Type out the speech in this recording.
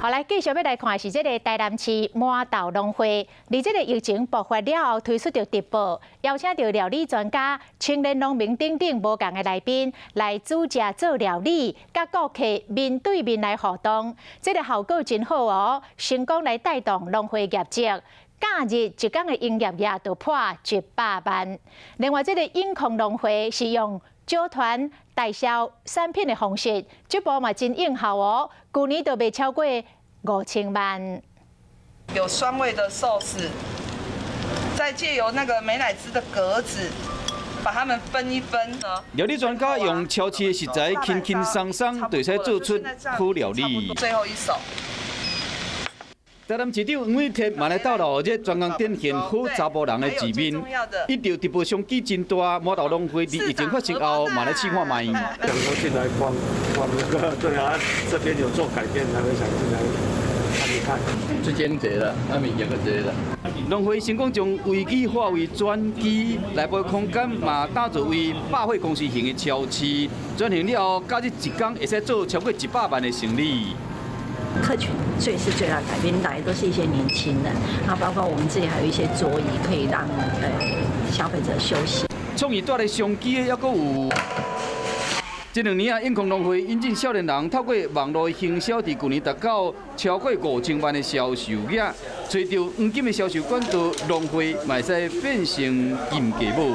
好來，繼續欲來看是這个台南市饃豆農會，佇這个疫情爆發了後推出著直播，邀請著料理專家、青年農民等等無仝的來賓來煮食做料理，佮顧客面對面來互動，這个效果真好哦，成功來帶動農會業績。假日一工的營業額就破100萬。另外，這个永康農會是用組團代銷產品的方式，這步嘛真應效哦，舊年就賣超過5000萬。有酸味的壽司，再借由那個美乃滋的格子，把它們分一分。料理專家用超市的食材，輕輕鬆鬆就會使做出好料理。最後一手。台南市長黃偉哲嘛來鬥鬧熱，專工展現好查埔人的一面。伊著直播商機真大，饃豆農會佇疫情發生後，嘛來試看覓。想說進來逛逛那個，對啊，這邊有做改變，才會想進來看一看。這間濟啦，那物件閣濟啦。農會成功將危機化為轉機，內部空間嘛打造為百貨公司型的超市，轉型了後，假日一工會使做超過100萬的生意。客群最是最大改變，來都是一些年輕人，啊，包括我們自己還有一些桌椅可以讓消費者休息。創意帶來商機的，猶閣有。這兩年啊，永康農會引進少年人透過網路行銷，佇舊年達到超過5000萬的銷售額，揣著黃金的銷售管道，農會嘛會使變成金雞母。